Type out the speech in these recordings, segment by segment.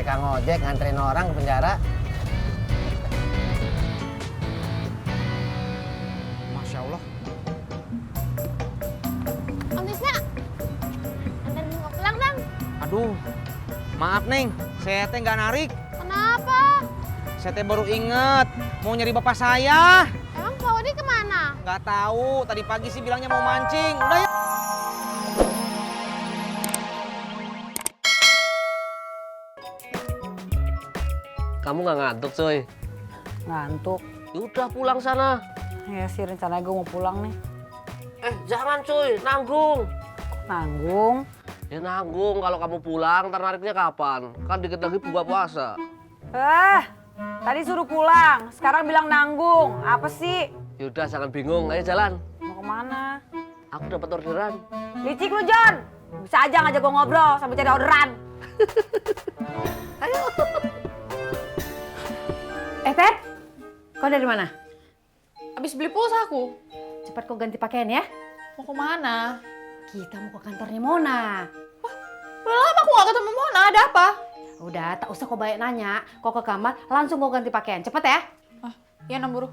kayak Kang Ojek nganterin orang ke penjara. Masya Allah. Om Tisna, anterin gua pulang dong. Aduh, maaf Neng, saya teh nggak narik. Kenapa? Saya teh baru inget mau nyari bapak saya. Emang Pak Odi kemana? Nggak tahu, tadi pagi sih bilangnya mau mancing. Udah ya. Kamu nggak ngantuk, cuy? Ngantuk. Udah pulang sana. Ya sih rencana gue mau pulang nih. Jangan cuy, nanggung. Nanggung. Ya nanggung, kalau kamu pulang, ntar nariknya kapan? Kan dikit lagi buka puasa. Tadi suruh pulang, sekarang bilang nanggung. Apa sih? Yaudah, jangan bingung, ayo jalan. Mau kemana? Aku dapat orderan. Licik lu, John. Bisa aja ngajak gue ngobrol sambil cari orderan. Ayo. Pep, kau dari mana? Abis beli pulsa aku. Cepat kau ganti pakaian ya. Mau kemana? Kita mau ke kantornya Mona. Udah lama aku gak ketemu Mona, ada apa? Udah, tak usah kau banyak nanya. Kau ke kamar, langsung kau ganti pakaian. Cepet ya. Ah, iya Namburu.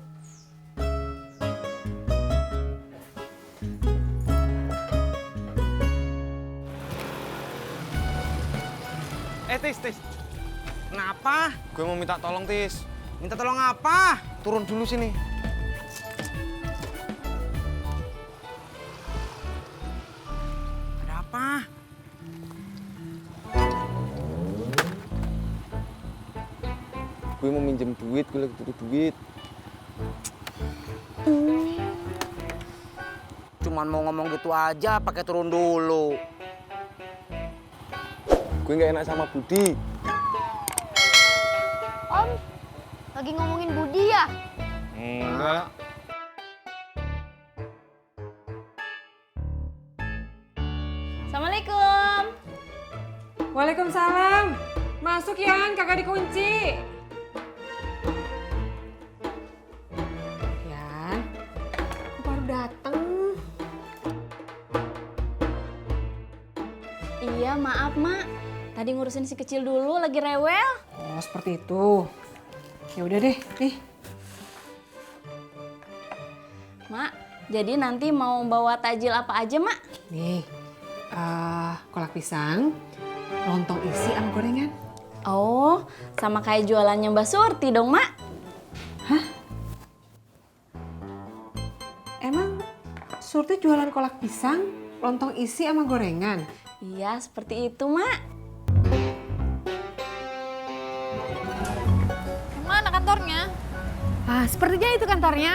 Tis. Kenapa? Gue mau minta tolong, Tis. Minta tolong apa? Turun dulu sini. Ada apa? Gue mau minjem duit, gue lagi butuh duit. Cuman mau ngomong gitu aja, pakai turun dulu. Gue nggak enak sama Budi. Om, lagi ngomongin Budi ya? Enggak. Assalamualaikum. Waalaikumsalam. Masuk Yan, kagak dikunci. Yan, kok baru dateng? Iya, maaf, Mak. Tadi ngurusin si kecil dulu, lagi rewel. Oh, seperti itu. Ya udah deh, nih. Mak, jadi nanti mau bawa tajil apa aja, Mak? Nih, kolak pisang, lontong isi sama gorengan. Oh, sama kayak jualannya Mbak Surti dong, Mak. Hah? Emang Surti jualan kolak pisang, lontong isi sama gorengan? Iya, seperti itu, Mak. Mana kantornya? Ah, sepertinya itu kantornya.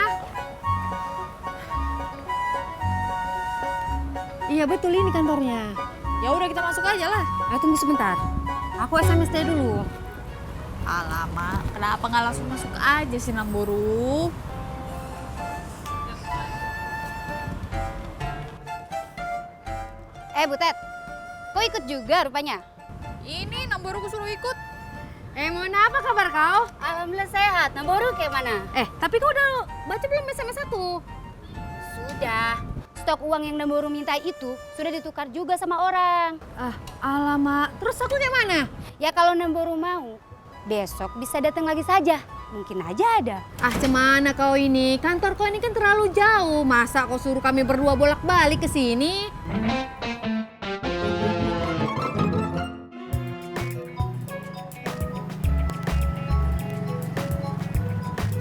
Iya betul, ini kantornya. Ya udah kita masuk aja lah. Tunggu sebentar. Aku SMS dia dulu. Alamak, kenapa nggak langsung masuk aja sih Namburu? Butet, kau ikut juga rupanya? Ini Namburu aku suruh ikut. Mona, apa kabar kau? Alhamdulillah sehat. Namburu kayak mana? Tapi kau udah baca belum SMS aku? Sudah. Stok uang yang Namburu minta itu sudah ditukar juga sama orang. Alamak, terus aku kayak mana? Ya kalau Namburu mau, besok bisa datang lagi saja. Mungkin aja ada. Cemana kau ini? Kantor kau ini kan terlalu jauh. Masa kau suruh kami berdua bolak-balik ke sini?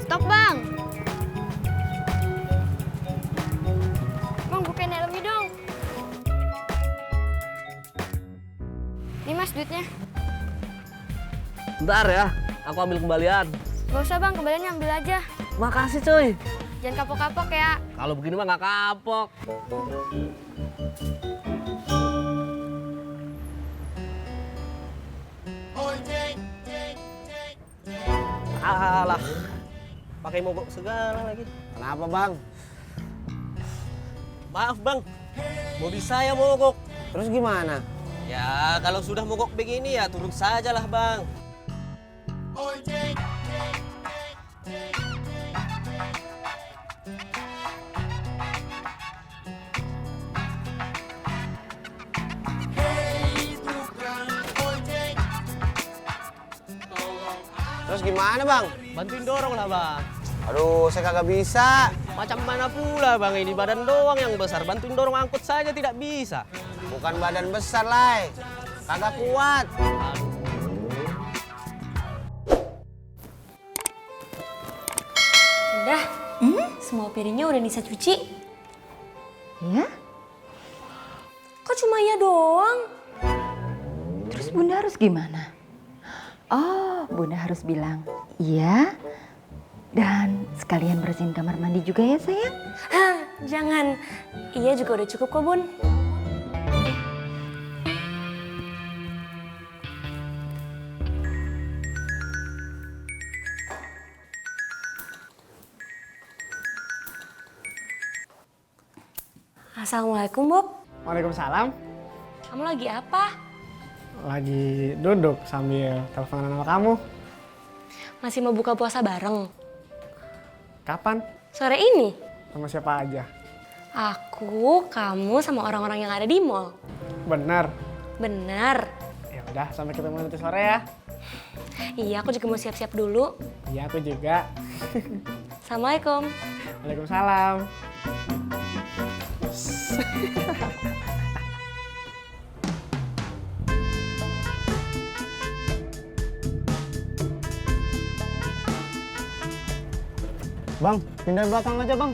Stop bang. Bang bukain helmnya dong. Ini mas duitnya. Bentar ya, aku ambil kembalian. Gak usah bang, kembaliannya ambil aja. Makasih cuy. Jangan kapok-kapok ya. Kalau begini mah nggak kapok. Alah, pakai mogok segala lagi. Kenapa bang? Maaf bang, mobil saya mogok. Terus gimana? Ya kalau sudah mogok begini ya turun sajalah bang. gimana bang? Bantuin dorong lah bang. Aduh, saya kagak bisa. Macam mana pula bang, ini badan doang yang besar. Bantuin dorong angkut saja tidak bisa. Bukan badan besar, Lai. Kagak kuat. Udah, semua piringnya udah Nisa cuci. Ya? Kok cuma ya doang? Terus Bunda harus gimana? Oh, Bunda harus bilang iya. Dan sekalian bersihin kamar mandi juga ya sayang? Hah, jangan. Iya juga udah cukup kok Bun. Assalamualaikum Bob. Waalaikumsalam. Kamu lagi apa? Lagi duduk sambil teleponan sama kamu. Masih mau buka puasa bareng? Kapan? Sore ini? Sama siapa aja? Aku, kamu, sama orang-orang yang ada di mall. Bener? Bener. Ya udah, sampai ketemu nanti sore ya. Iya, aku juga mau siap-siap dulu. Iya, aku juga. Assalamualaikum. Waalaikumsalam. Bang, pindah belakang aja bang.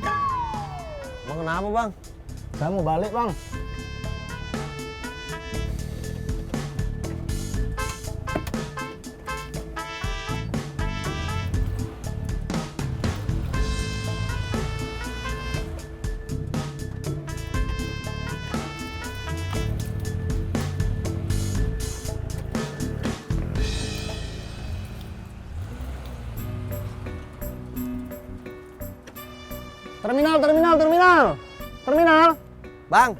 Bang kenapa bang? Saya mau balik bang. Terminal. Bang,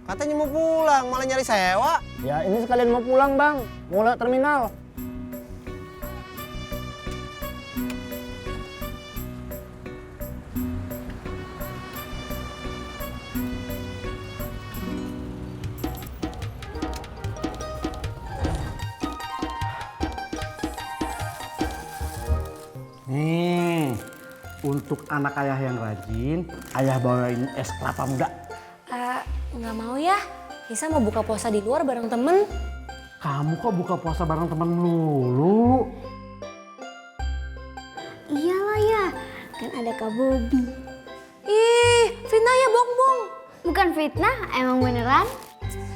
katanya mau pulang, malah nyari sewa. Ya ini sekalian mau pulang bang, mau lewat terminal. Nih, untuk anak ayah yang rajin, ayah bawain es kelapa muda. Nggak mau ya. Nisa mau buka puasa di luar bareng temen. Kamu kok buka puasa bareng temen lulu? Iyalah ya, kan ada Kak Bobi. Ih, fitnah ya bongbong. Bukan fitnah, emang beneran.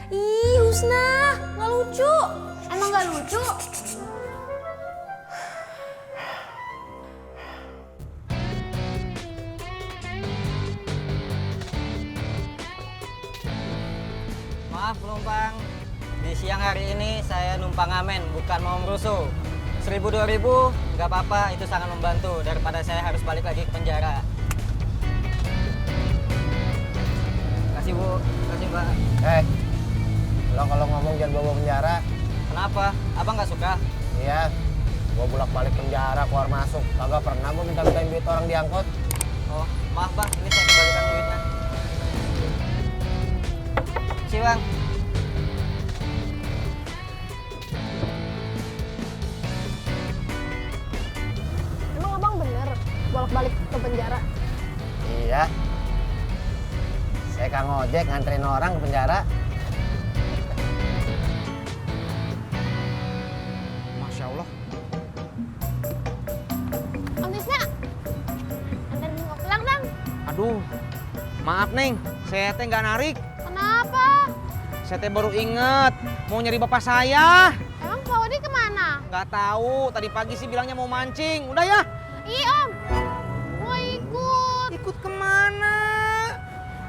Ih, Husna, nggak lucu. Emang nggak lucu? Maaf penumpang, di siang hari ini saya numpang ngamen, bukan mau merusuh. 1.000-2.000 nggak apa-apa, itu sangat membantu daripada saya harus balik lagi ke penjara. Kasih Bu, kasih Mbak. Lo kalau ngomong jangan bawa penjara. Kenapa? Abang nggak suka? Iya, gua bolak-balik penjara, keluar masuk. Kagak pernah gua minta-mintain duit orang diangkut. Oh, maaf Bang, ini saya kembalikan duitnya. Sih Bang. Emang abang bener bolak-balik ke penjara? Iya. Saya Kang Ojek nganterin orang ke penjara. Masya Allah. Om Tisna, anterin gua pulang dong. Aduh, maaf Neng, saya teh nggak narik. Kenapa? Saya teh baru inget mau nyari bapak saya. Emang Pak Odi kemana? Nggak tahu, tadi pagi sih bilangnya mau mancing. Udah ya? Iya Om, mau ikut. Ikut kemana?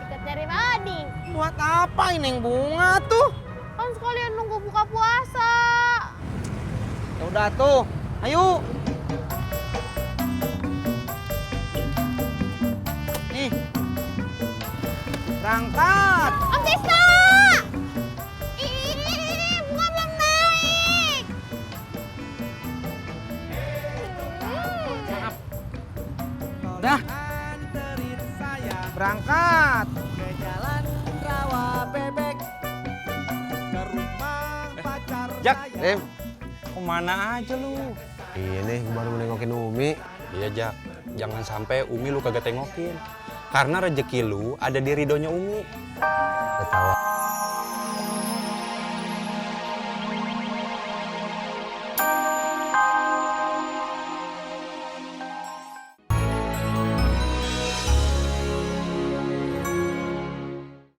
Ikut cari Pak Odi. Buat apa ini yang bunga tuh? Kan sekalian nunggu buka puasa. Ya udah tuh, ayo. Nih, berangkat. Om Tisna! Ih, bunga belum naik. Maaf. Udah. Berangkat. Ke jalan rawa bebek. Ke rumah pacar Jak, saya. kemana aja lu? Ini gue baru nengokin Umi. Iya, Jak. Jangan sampai Umi lu kagak tengokin. Karena rezeki lu ada di ridhonya Umi. Ketawa.